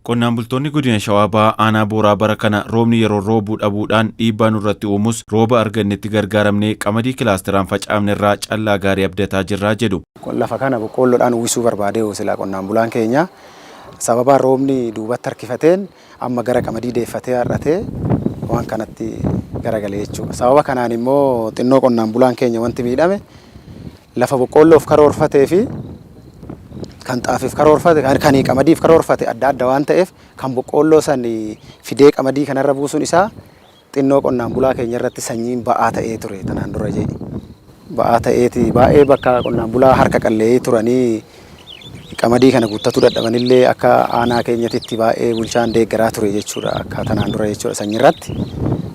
Qonnaan bultoonni godina Shawaa Bahaa aanaa Booraa bara kana roobni yeroo roobuu dhabuudhaan dhiibbaa nurratti uumus rooba argannetti gargaaramnee qamadii kilaasteraan facaafne irraa callaa gaarii abdataa jirraa jedhu. Lafa kana boqqoolloodhaan uwwisuu barbaadee silaa qonnaan bulaan keenya sababa roobni duubatti harkifateen amma gara qamadii deeffatee har'atee waan kanatti garagalee jechuudha. Sababa kanaan immoo xinnoo qonnaan bulaan keenya wanti miidhame lafa boqqoolloof karoorfatee fi kan xaafiif karoorfate kan qamadiif karoorfate adda adda waan ta'eef kan boqqoolloo san fidee qamadii kanarra buusuun isaa xinnoo qonnaan bulaa keenya irratti sanyiin ba'aa ta'ee ture tanaan dura jedhi. Ba'aa ta'eeti baay'ee bakka qonnaan bulaa harka qalleeyyii turanii qamadii kana guuttatuu dadhabanillee akka aanaa keenyatitti baay'ee bulchaan deeggaraa ture jechuudha akka tanaan dura jechuudha sanyii irratti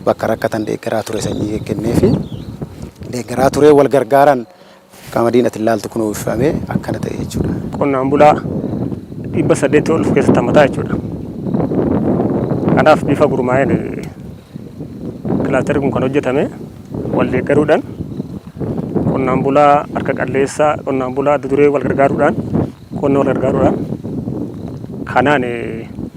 bakka rakkatan deeggaraa ture sanyii kenneefi deeggaraa ture wal gargaaran qamadiin ati ilaaltu kun uwwifamee akkana ta'e jechuudha. Qonnaan bulaa 800 ol of keessatti hammataa jechuudha. Kanaaf bifa gurmaa'een kilaasterri kun kan hojjetame wal deeggaruudhaan, qonnaan bulaa harka qalleessaa, qonnaan bulaa adda duree wal gargaaruudhaan, qonna wal gargaaruudhaan kanaan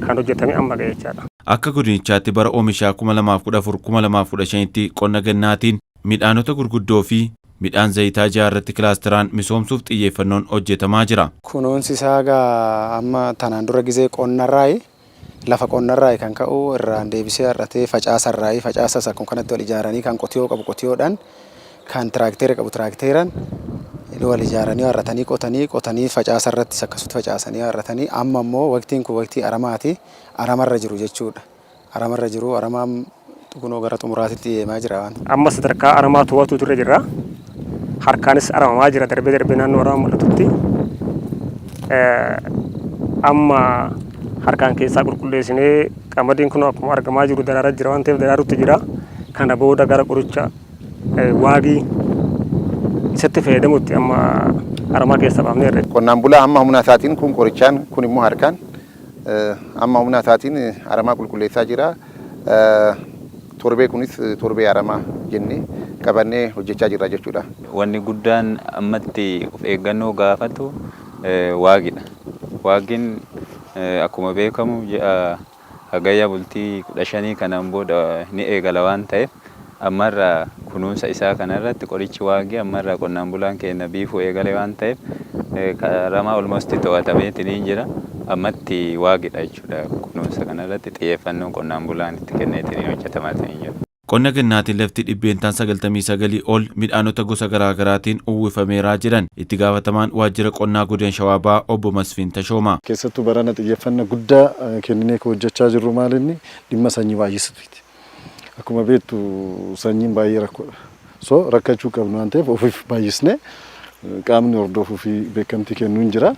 kan hojjetame amma ga'e jechaadha. Akka godinichaatti bara oomishaa 2014-2015tti qonna gannaatiin midhaanota gurguddoo fi midhaan zayitaa jaha irratti kilaasteraan misoomsuuf xiyyeeffannoon hojjetamaa jira. Kunuunsi isaa egaa amma tanaan dura gizee qonnarraayi lafa qonnarraayi kan ka'u irraan deebisee har'atee facaasarraayi facaasas akkuma kanatti wal ijaaranii kan qotiyoo qabu qotiyoodhaan, kan tiraakteera qabu tiraakteeraan wal ijaaranii har'atanii qotanii qotanii facaasarrattis akkasutti facaasanii har'atanii. Amma immoo waqtiin kun waqtii aramaati, aramarra jiru jechuudha. Aramarra jiru, aramaan kunoo gara xumuraatitti deemaa jira waan. Amma sadarkaa aramaa to'atuutu irra jirra. Harkaanis aramamaa jira darbee darbee naannoo aramaa mul'atutti. Amma harkaan keessaa qulqulleessinee qamadiin kun akkuma argamaa jiru daraaraa jira waan ta'eef daraarutti jira. Kana booda gara qoricha waagii isatti fayyadamutti amma aramaa keessaa baafnee jirra. Qonnaan bulaa hamma humna isaatiin kun qorichaan, kun immoo harkaan hamma humna isaatiin aramaa qulqulleessaa jira. Torbee kunis torbee aramaa jennee qabannee hojjechaa jirra jechuudha. Wanni guddaan ammatti of eeggannoo gaafatu waaqidha. Waaqiin akkuma beekamu ji'a Hagayya bultii 15 kanaan booda ni eegala waan ta'eef ammarraa kunuunsa isaa kanarratti qorichi waagii ammarraa qonnaan bulaan keenya biifuu eegale waan ta'eef aramaa almost to'atameetiin jira. Ammatti waaqidha jechuudha, kunuunsa kanarratti xiyyeeffannoon qonnaan bulaan itti kenneetiin hojjetamaatiin jira. Qonna gannaatiin lafti 99% ol midhaanota gosa garaagaraatiin uwwifameeraa jedhan itti gaafatamaan waajjira qonnaa godina Shawaa Bahaa obbo Masfiin Tashoomaa. Keessattuu barana xiyyeeffannaa guddaa kenninee kan hojjechaa jirru maal inni dhimma sanyii baay'isuuti. Akkuma beektu sanyiin baay'ee rakkoodha. So rakkachuu qabnu waan ta'eef ofiif baay'isnee qaamni hordofuu fi beekamtii kennu hin jira.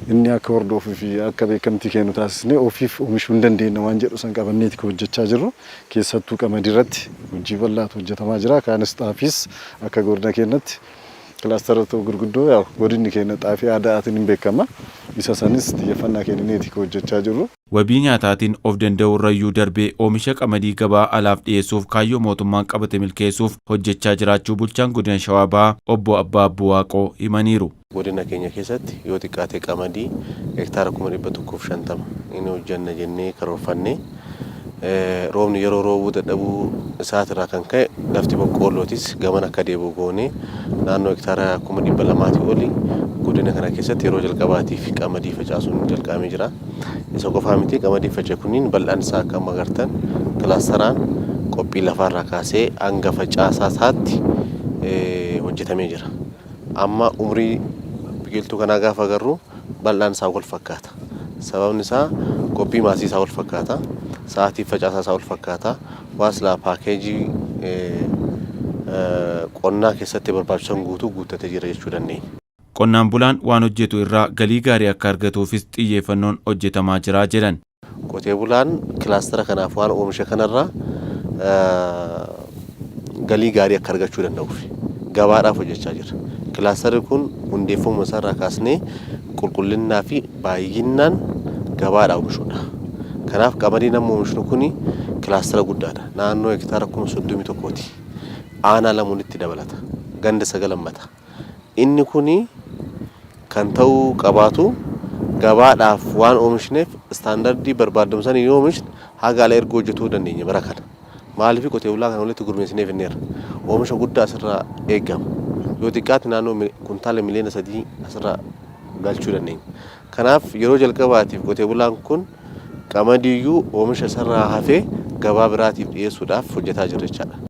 Inni akka hordofuu fi akka beekamtii kennu taasisnee ofiif oomishuu hin dandeenya waan jedhu san qabanneeti kan hojjechaa jirru. Keessattuu qamadii irratti hojii bal'aatu hojjetamaa jira. Kaanis xaafiis akka godina keenyatti kilaastara gurguddoo yaa godinni keenya xaafii aadaatiin hin beekama. Isa sanis xiyyeeffannaa kennineeti kan hojjechaa jirru. Wabii nyaataatiin of danda'uu irrayyuu darbee oomisha qamadii gabaa alaaf dhiyeessuuf kaayyoo mootummaan qabate milkeessuuf hojjechaa jiraachuu bulchaan godina Shawaa Bahaa obbo Abbaa Abbuwaaqoo himaniiru. Godina keenya keessatti yoo xiqqaate qamadii hektaara 150,000 inni hojjanna jennee karoorfannee, roobni yeroo roobuu dadhabuu isaatirraa kan ka'e lafti boqqoollootis gaman akka deebi'u goonee naannoo hektaara 200,000 oli godina kana keessatti yeroo jalqabaatiif qamadii facaasuun jalqabamee jira. Isa qofaa miti, qamadii faca'e kunniin bal'aan isaa akka amma agartan kilaasteraan qophii lafaarraa kaasee hanga facaasaa isaatti hojjetamee jira. Amma umrii biqiltuu kanaa gaafa agarru bal'aan isaa wal fakkaata. Sababni isaa qophii maasii isaa wal fakkaata. Sa'aatii facaasaa isaa wal fakkaata. Waan silaa paakeejii qonnaa keessatti barbaachisan guutuu guuttatee jira jechuu dandeenya. Qonnaan bulaan waan hojjetu irraa galii gaarii akka argatuufis xiyyeeffannoon hojjetamaa jira jedhan. Qotee bulaan kilaastara kanaaf waan oomisha kanarraa galii gaarii akka argachuu danda'uuf gabaadhaaf hojjechaa jira. Kilaastarri kun hundeeffamuma isaarraa kaasnee qulqullinnaa fi baay'inaan gabaadhaa oomishuudha. Kanaaf qamadiin amma oomishnu kuni kilaastara guddaadha. Naannoo hektaara 31,000ti. Aanaa lama walitti dabalata. Ganda sagal hammata. Inni kuni kan ta'uu qabaatu gabaadhaaf waan oomishneef Istaandardii barbaadamu sana yoo oomishne haga ala erguu hojjetuu dandeenya bara kana. Maaliif qotee bulaa kana walitti gurmeessinee finneerra. Oomisha guddaa asirraa eegama. Yoo xiqqaate naannoo kuntaala miliyoona 3 asirraa galchuu dandeenya. Kanaaf yeroo jalqabaatiif qotee bulaan kun qamadiiyyuu oomisha isarraa hafee gabaa biraatiif dhiyeessuudhaaf hojjetaa jira jechaadha.